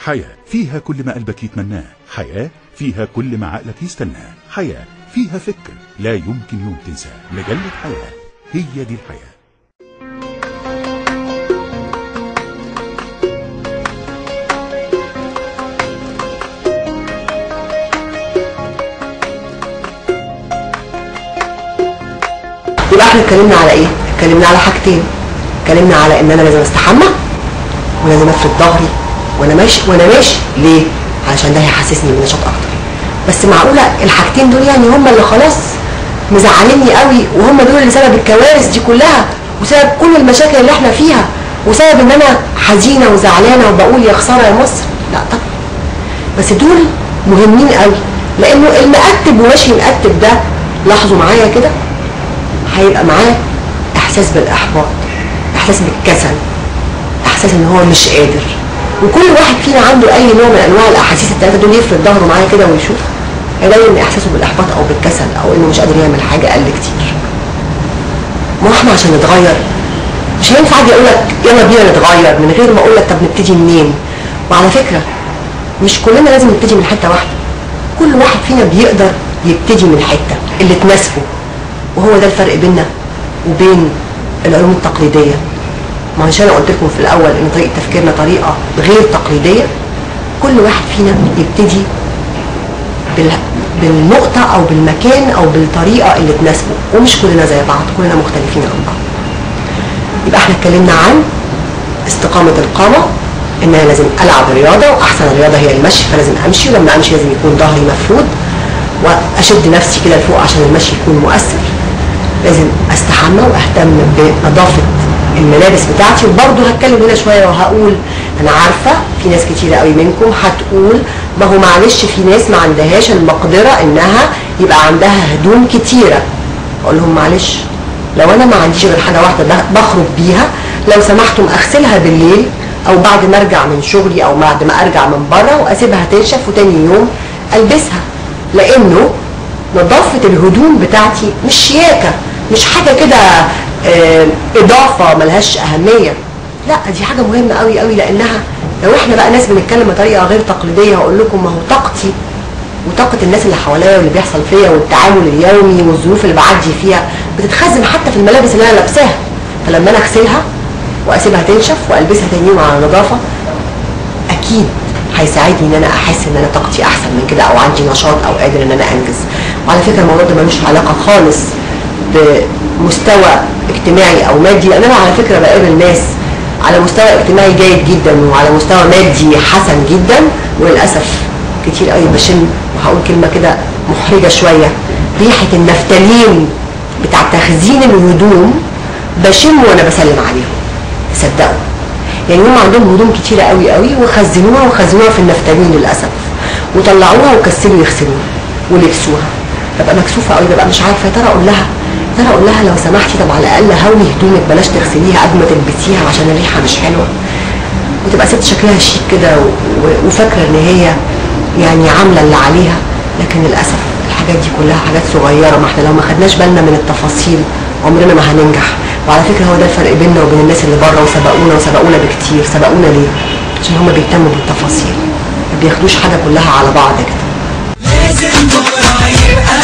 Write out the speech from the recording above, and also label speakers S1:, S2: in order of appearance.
S1: حياة فيها كل ما قلبك يتمناه، حياة فيها كل ما عقلك يستناه، حياة فيها فكر لا يمكن يوم تنساه. مجلة حياة، هي دي الحياة.
S2: يبقى احنا اتكلمنا على ايه؟ اتكلمنا على حاجتين، اتكلمنا على ان انا لازم استحمى ولازم افرد ظهري وانا ماشي، ليه؟ علشان ده هيحسسني بنشاط اكتر. بس معقولة الحاجتين دول يعني هم اللي خلاص مزعليني قوي، وهم دول اللي سبب الكوارث دي كلها وسبب كل المشاكل اللي احنا فيها وسبب ان انا حزينة وزعلانه وبقول يا خسارة يا مصر؟ لا طبعا، بس دول مهمين قوي، لانه المقتب وماشي مقتب ده، لاحظوا معايا كده، هيبقى معاه احساس بالاحباط، احساس بالكسل، احساس ان هو مش قادر. وكل واحد فينا عنده اي نوع من انواع الاحاسيس الثلاثة دول، يفرد ظهره معايا كده ويشوف، هيلاقي ان احساسه بالاحباط او بالكسل او انه مش قادر يعمل حاجة قل كتير. ما احنا عشان نتغير مش هينفع اجي اقول لك يلا بينا نتغير من غير ما اقول لك طب نبتدي منين. وعلى فكرة مش كلنا لازم نبتدي من حتة واحدة، كل واحد فينا بيقدر يبتدي من حتة اللي تناسبه، وهو ده الفرق بيننا وبين العلوم التقليدية. ما عشان انا قلت لكم في الاول ان طريقه تفكيرنا طريقه غير تقليدية. كل واحد فينا يبتدي بالنقطة او بالمكان او بالطريقة اللي تناسبه، ومش كلنا زي بعض، كلنا مختلفين عن بعض. يبقى احنا اتكلمنا عن استقامة القامة، ان انا لازم العب رياضة، واحسن رياضة هي المشي، فلازم امشي، ولما امشي لازم يكون ظهري مفرود واشد نفسي كده لفوق عشان المشي يكون مؤثر. لازم استحمى واهتم بنظافه الملابس بتاعتي. وبرضه هتكلم هنا شوية وهقول انا عارفه في ناس كتيرة قوي منكم هتقول ما هو معلش في ناس ما عندهاش المقدرة انها يبقى عندها هدوم كتيرة. اقول لهم معلش، لو انا ما عنديش غير حاجة واحدة بخرج بيها، لو سمحتم اغسلها بالليل او بعد ما ارجع من شغلي او بعد ما ارجع من بره، واسيبها تنشف وتاني يوم البسها، لانه نظافة الهدوم بتاعتي مش شياكه، مش حاجة كده اضافه ملهاش اهمية، لا دي حاجة مهمة قوي قوي. لانها لو احنا بقى ناس بنتكلم بطريقة غير تقليدية، هقول لكم ما هو طاقتي وطاقة الناس اللي حواليا واللي بيحصل فيا والتعامل اليومي والظروف اللي بعدي فيها بتتخزن حتى في الملابس اللي انا لابساها. فلما انا اغسلها واسيبها تنشف والبسها تاني يوم على نظافة، اكيد هيساعدني ان انا احس ان انا طاقتي احسن من كده، او عندي نشاط، او قادر ان انا انجز. وعلى فكرة الموضوع ده ملوش علاقة خالص بمستوى اجتماعي او مادي، لان انا على فكرة بقابل ناس على مستوى اجتماعي جيد جدا وعلى مستوى مادي حسن جدا، وللاسف كتير قوي بشم، وهقول كلمة كده محرجه شوية، ريحه النفتالين بتاع تخزين الهدوم بشم وانا بسلم عليهم. تصدقوا يعني هم عندهم هدوم كتيرة قوي قوي وخزنوها وخزنوها في النفتالين للاسف، وطلعوها وكسلوا يغسلوها ولبسوها. ببقى مكسوفه قوي، ببقى مش عارفه يا ترى اقول لها، يا ترى اقول لها لو سمحتي طب على الاقل هوني هدومك، بلاش تغسليها قبل ما تلبسيها عشان الريحة مش حلوة. وتبقى ست شكلها شيك كده وفاكره ان هي يعني عامله اللي عليها، لكن للاسف الحاجات دي كلها حاجات صغيرة، ما احنا لو ما خدناش بالنا من التفاصيل عمرنا ما هننجح. وعلى فكرة هو ده الفرق بيننا وبين الناس اللي بره وسبقونا، وسبقونا بكتير. سبقونا ليه؟ عشان هما بيهتموا بالتفاصيل، ما بياخدوش حاجة كلها على بعض كده.
S3: لازم بكره يبقى